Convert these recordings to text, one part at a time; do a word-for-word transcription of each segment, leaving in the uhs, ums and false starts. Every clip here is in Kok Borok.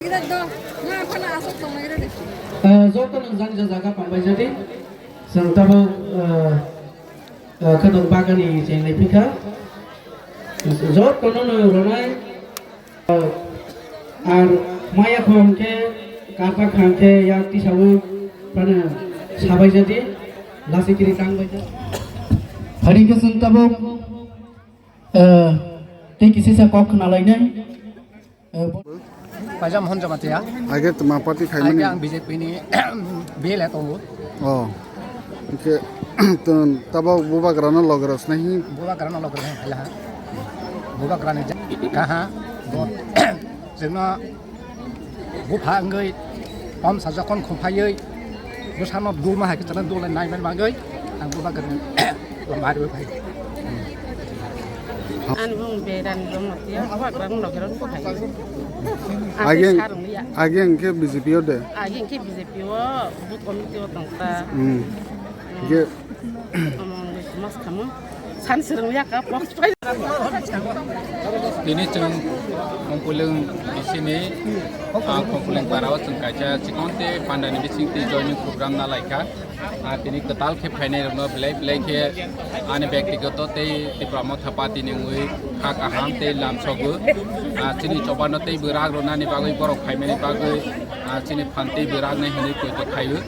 Eh, joto no jang ja jaga pambai jadi. Chwng tabuk, eh, eh, khadok bagani cheng lai phika. Joto no no ronai. Eh, ar maya khom khe, kapa kham khe, yak tisawi, prana sabai jadi. Lasi kiri tang bai jadi. Hari khe chwng tabuk, eh, tei kisi sa kok khna lai nai. Eh, bo- Paijam Mohon Jamatia. Age tma party Age khaimani? Ang B J P ni B L A tongo. Oh. Oke. Tun tabok bubagrano logra snahi. Bubagrano logra snahi, hala. Bubagrani ja-, kaha. Bo-, jengno bupha wngwi, pom sajak kon khumphaiwi, bwsano dulma hai kwchana dulai naimani bagwi ang bubagrani lama rwi phai. Ani bung berani bung mati ya, bubagrani logra phai. Age, age hwnkhe B J P o de? Age hwnkhe B J P o, booth committee o tongkha. Hmm. Hwnkhe Omo wngwi mas kamo. San swrwng ya ka box pai. Tini chwng Khongpulwng bisini, ah, Khongpulwng parao chwng kaisa chikon tei pandani bisingtwi joining program nalaikha. Ah, tini kwtal khe phainairokno belai belai khe ani byaktigoto tei Tipra Motha Party ni wngwi kha kaham tei lamsogo. Ah, chini chobano tei bwrang rwnani bagwi borok phaimani bagwi, ah, chini phan tei bwrang nai hinwi poito khaio.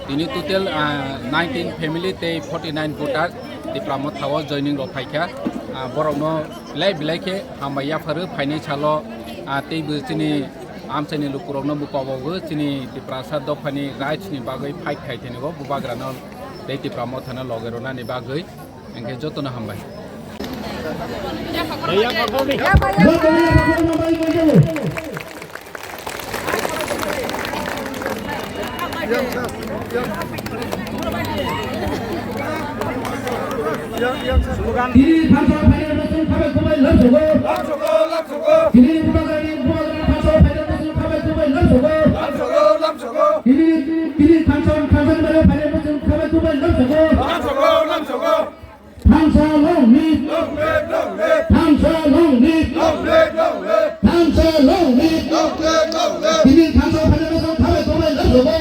Tini total, ah, nineteen family tei forty nine voter Tipra Motha o joining rok phaikha. Ah, borokno belai belai khe hambai yapharu phainai salo, ah, teibo chini amchaini lukurokno bo kobogo chini Tiprasa dophani rights ni bagwi fight khai thani bo bubagrano tei Tipra Motha no loge rwnani bagwi. Hwnkhe jotono hambai. Tini thansa phainai bosong khabai kubai lamsogo. Tini bubagrani, bubagrani thansa phainai bosong khabai kubai lamsogo. Tini, tini thansa, thansa ni bagwi phainai bosong khabai kubai lamsogo. Thansa long live! Thansa long live! Thansa long live! Tini thansa phainai bosong khabai kubai lamsogo.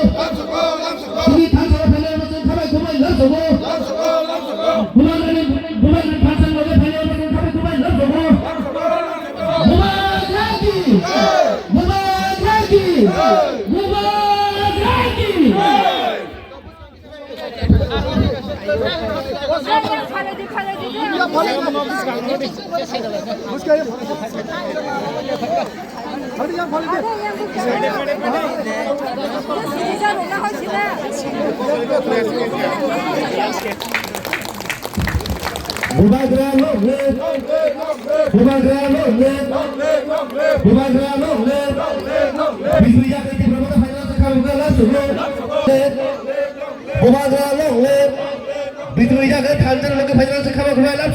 Tini thansa phainai bosong khabai kubai lamsogo. Bubagrani, bubagrani thansa loge phainai bosong khabai kubai lamsogo. Bubagrani! Bubagrani! Bubagrani! Bubagra long live! Bubagra long live! Bubagra long live! Bisui ya kiti prabota final se khamu ka last long. Bubagra long live! Bisui ya kiti final se khamu ka last.